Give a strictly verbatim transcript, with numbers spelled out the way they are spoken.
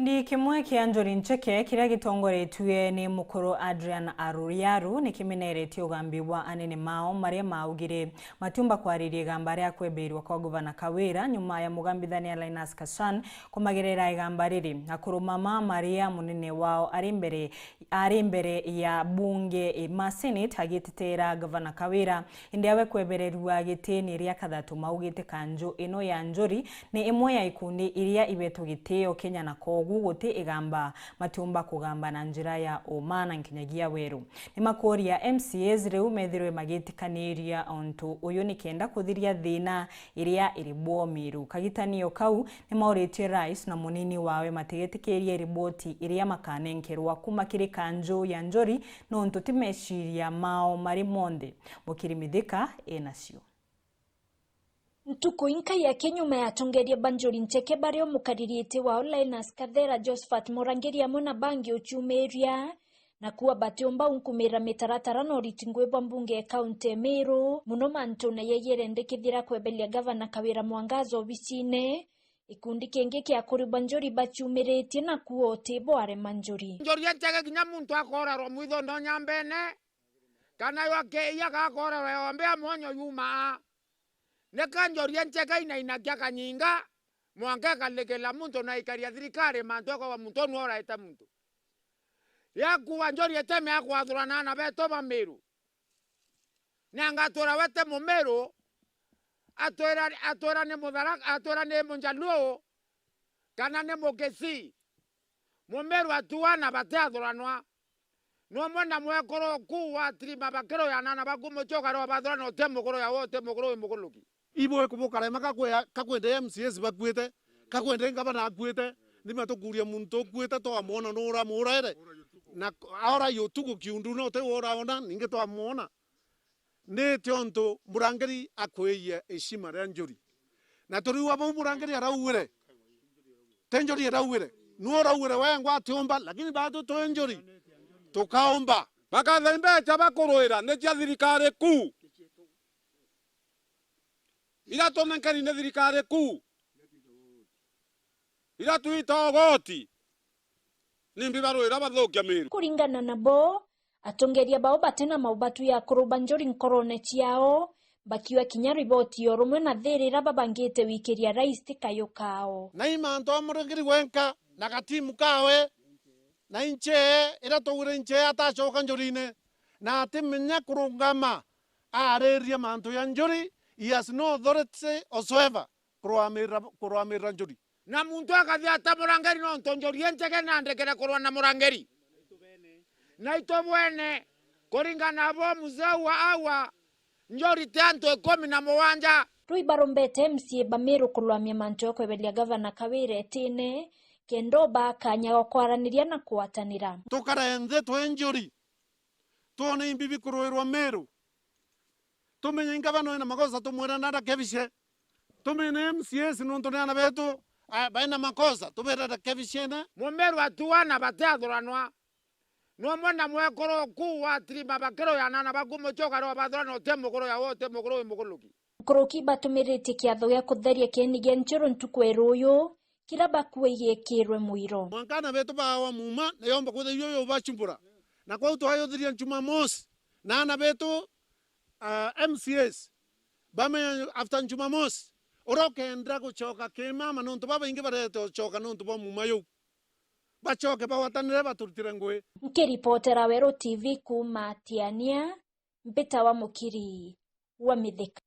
Gikundi kimwe kia njuri ncheke kiria gitongoretue ni mukuru Adrian Aruriaru ni kimeneretie ugambi bwa anene mao maria maugire matiumba kwariria igamba ria kwebeirwa kwa Gavana Kawira nyuma ya mugambithania Linus Kashan kumagerera igamba riri. Akuru mama maria munene wao ari mbere ari mbere ya bunge, e, ma Senate agiteteera Gavana Kawira, indi awe kwebererua gitiini ria kathatu maugite kanju ino ya njuri ni imwe ya ikundi iria ibetwe gitio Kenya, na kogu guti igamba matiumba kugamba na njira ya uma na nkinyagia weru. Ni makuria M C As riu methirwe magitikaniria untu uyu nikenda kuthiria thina iria iri bwo Miru. Kagitanio kau ni mauritie Rais na munini wawe matigetikirie riboti iria makanenkerwa kuma kiri kanju ya njuri, nontu ti meciria mao mari monthe. Mukiri Mithika enacio. Ntuku inkai yake nyuma ya atongeria ba njuri ncheke baria umukaririte wao Linus Kathera, Josephat Murangiri amwe na bangi uciumiria, na kuua batiumba unkumira mitaratara na uriti ngui bwa mbunge ya kaunti ya Meru, muno mantune ya igerende kithira kweberia Gavana Kawira Mwangaza obicine. Gikundi kingi kia akuri ba njuri baciumiritie na kuua uti bwarema njuri. Njuri incheke kinya muntu akorerwa mwitho ndo nyambene, kana yo akiia gakorerwa yombe ya mwonyo yumaa. Nika njuri incheke inainakia kanyinga, mwanka ikalikila muntu na ikaria thirikari mantu akauga muntu uu nworaite muntu. Yakuua njuri iteme ya kwathurana na betu ba Miru. Nanga atwira we ti Mumiru, atwira, atwira ni Muthara-, atwira ni Mujaluo, kana ni Mukisii. Mumiru atuana batiathuranwa. Numwe na mwekuru ku wa tirima bakiruyana na bakumucoka ro bathurana uti mukuru ya uti mukuru wi mukuruki. Ibwe kubukarema kakwea-, kakwende M C As bakuite, kakwende ngavana akuite, nima tukuria muntu ukuite twamwona nura muraire. Na aora yo tuku kiundu no te uraona, ningi twamwona. Ni tiontu Murangiri akwiye heshima ria njuri. Na turiua bau Murangiri arauire. Ti njuri irauire. Nu urauire wengwa atiumba, lakini batu twi njuri. Tukaumba. Bakatha imbecha bakuruira ni cia thirikari kuu. Ira tunenkeri ni thirikari kuu. Ira twita ugoti. Nimbi baruira bathukia Miru. Kuringana nabo, atongeria bao bati na maubatu ya kuruba njuri nkorone ciao, bakiua kinya riboti ya urumwe na thiri ira babangite wikiria Rais ti kayo kao. Na i mantu a Murangiri wenka na gatimu kawe, na inchee ira twaugire inchee atacoka njurine, na atimenya kurungama aaririe mantu ya njuri, he has no authority whatsoever kurugamira, kurugamira njuri. Na muntu akathi ata Murangiri nontu njuri incheke nandikire kurwa na Murangiri. Na itu bwene, kuringana na bo muzee wa awa, njuri ti antu ikumi na mugwanja. Riu ibarumbete M C A ba Miru kurwamia mantu ya kweberia Gavana Kawira itine, kenda ubaa kanya ga kwaraniria na kugwatanira. Tukare nthi twi njuri, twone imbi bikurwirwa Miru. Tumenye ingavana wina makosa, tumwira narekebishe. Tumenye M C As nontu ni ana betu, a, baina makosa, tubere rekebishene. Mumiru atuana batiathuranwa. Numwe na mwekuru ku wa tirima bakiruyana na bakumucoka ro bathurana uti mukuru ya uti mukuru wi mukuruki. Nkuruki batumiritie kiatho gia kutheria kieni gia Njuru ntuku ya ruuyu, kira bakua igiikirwe mwiro. Mwanka ana betu baawa muuma, na yomba kwithirwa iyo yubacumbura. Na kwou twayuthiria Jumamosi, na ana betu, ah, M C As, bamenya after Jumamosi, uria ukenda gucoka ki mama, nontu babaingi barete ucoka nontu bwa muuma yuu. Bacoke bagwatanire baturutire ngui. Nkiripotera Weru T V kuuma Tiania, mbitawa Mukiri wa Mithika.